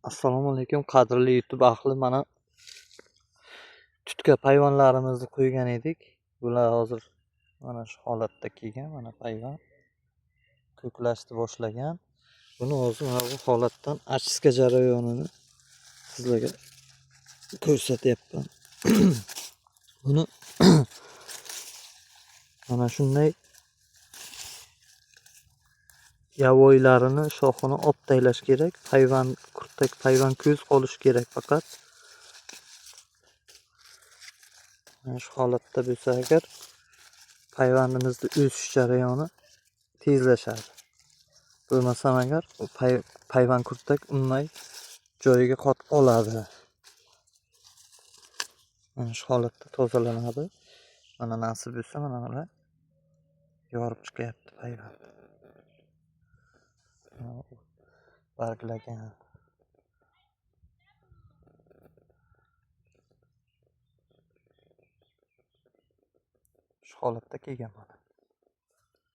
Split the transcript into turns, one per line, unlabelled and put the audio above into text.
Assalomu alaykum qadrli YouTube ahli. Mana tutka payvonlarimizni qo'ygan edik. Bular hozir mana shu holatda kelgan. Mana payvon ko'klashni boshlagan. Buni hozir mana bu holatdan achiska jarayonini sizlarga ko'rsatyapman. Buni mana shunday yavoylarini shoxini olib tashlash kerak. Payvand kurtak, payvand ko'z qolishi kerak faqat. Mana shu holatda bo'lsa agar payvandimizni o'sish jarayoni tezlashadi. Bo'lmasam agar payvand kurtak unmay joyiga qotib qoladi. Mana shu holatda tozalanadi. Mana nasib bo'lsa mana bular yorib chiqyapti payvand. Barglagan. Shu holatda kelgan mana.